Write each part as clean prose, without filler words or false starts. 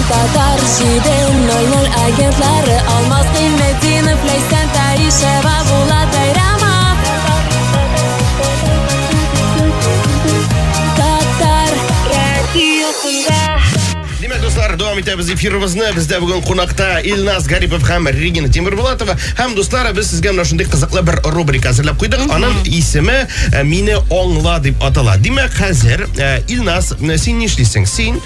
Татар 7.00 агентлары Алмаз Гыйльметдинов, Ләйсән Таишева, Булат Бәйрәмов. Татар радиосында. Димәк, дуслар, дәвам итәбез эфирыбызны. Бездә бүген кунакта Илназ Гарипов һәм Регина Тимербулатова. Һәм, дуслар, без сезгә менә шундый кызыклы бер рубрика әзерләп куйдык. Аның исеме э, Мине аңла дип атала. Димәк, хәзер э, Илназ, э, син нишлисең? Син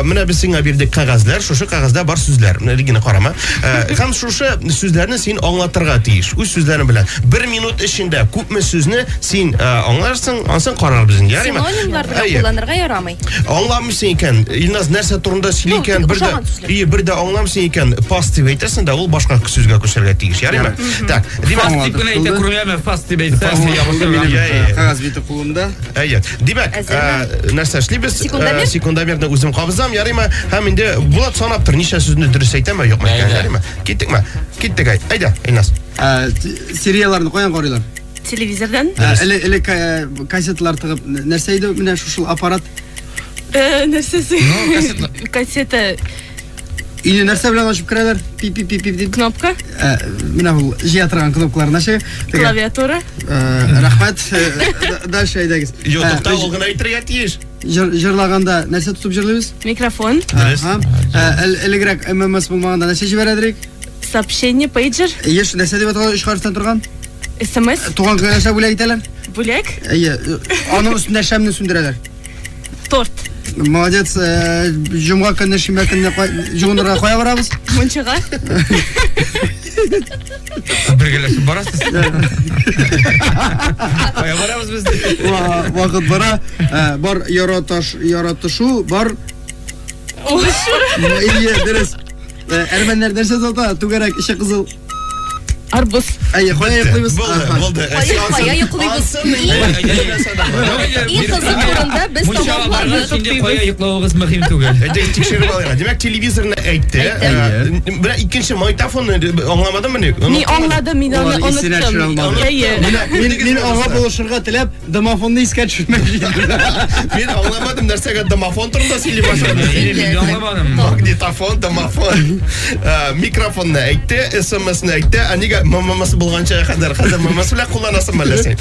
менә без сиңа бирдек кәгазьләр, шушы кәгазьдә бар сүзләр. Менә Регина карама. Һәм шушы сүзләрне син аңлатырга тиеш. Үз сүзләрең белән. Бер минут эчендә күпме сүзне син аңларсың, ансын карарбыз инде, ярыймы? Синонимнар белән кулланырга ярамый. Аңламыйсың икән, Илназ нәрсә турында сөйли икән, бер дә и бер дә аңламыйсың икән, пас дип әйтәсең дә, ул башка сүзгә күчәргә тиеш, ярыймы? Так, димәк, Фаст дип кенә әйтә күрмәме, фаст дип әйтсә, Кәгазь бите кулымда. Әйе. Димәк, нәрсә эшлибез? Секундомер? Секундомерны үзем кабызам, ярыймы? Һәм инде Булат санап тор, ничә сүзне дөрес әйтәме, юкмы икән, ярыймы? Киттекме? Киттек, әйдә, Илназ. Серияләрне каян карыйлар? Телевизордан. Элек элек кассеталар тыгып нәрсә иде менә шушы аппарат? Нәрсәсе? Ну, кассета. Өйне нәрсә белән ачып керәләр? Пип пип пип пип дип. Кнопка. Менә ул җыя торган кнопкалар нәрсә? Клавиатура. Рәхмәт. Дальше әйдәгез. Юк, тукта, ул гына әйтергә тиеш. Җырлаганда нәрсә тотып җырлыйбыз? Микрофон. Дөрес. Элегрәк ММС булмаганда нәрсә җибәрәдерик? Сообщение, пейджер. Еш нәрсә дип атала өч хәрефтән торган? СМС. Туган көнгә нәрсә бүләк итәләр? Бүләк. Әйе, аның өстендә шәмне сүндерәләр. Торт. Молодец, э, җомга көнне, шимбә көнне җуынырга кая барабыз? Мунчага. Бергәләшеп барасыз. Кая барабыз без? Вакыт бара. Э, бар яраташ, яратышу, бар. Әйе, дөрес. Э, әрмәннәр нәрсә сата? Түгәрәк, эче кызыл. Арбуз. Әйе, кая йоклыйбыз? Булды, булды. Кая йоклыйбыз? Иң кызык урында без тамакларны Инде кая йоклавыгыз мөһим түгел. Әйдәгез тикшереп алыйк. Димәк, телевизорны әйтте. Менә икенче магнитофонны аңламадыммыни? Мин аңладым, мин аны оныттым. Әйе. Мин аңа булышырга теләп, домофонны искә төшермәкче идем. Мин аңламадым, нәрсәгә домофон турында сөйли башлады. Мин аңламадым. Магнитофон, домофон. Э, микрофонны әйтте, СМСны әйтте, ә нигә ММС булганча кадәр хәзер ММС белән кулланасың әллә син?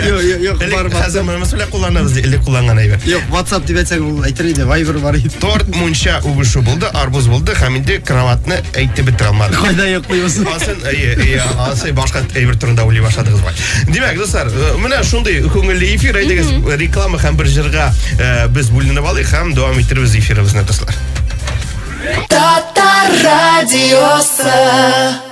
Юк, юк, юк, бар Хәзер ММС белән кулланабыз, элек кулланган әйбер. Юк, WhatsApp дип әйтсәң, ул әйтер иде, Viber бар иде. Торт, мунча, үбешү булды, арбуз булды һәм инде кроватны әйтеп бетерә алмады. Кайда йоклыйбыз? Асын, әйе, әйе, асын башка әйбер турында уйлый башладыгыз бай. Димәк, дуслар, э, менә шундый күңелле эфир, әйдәгез, реклама һәм бер җырга э, без бүленеп алыйк һәм дәвам иттербез эфирыбызны, дуслар. Татар радиосы.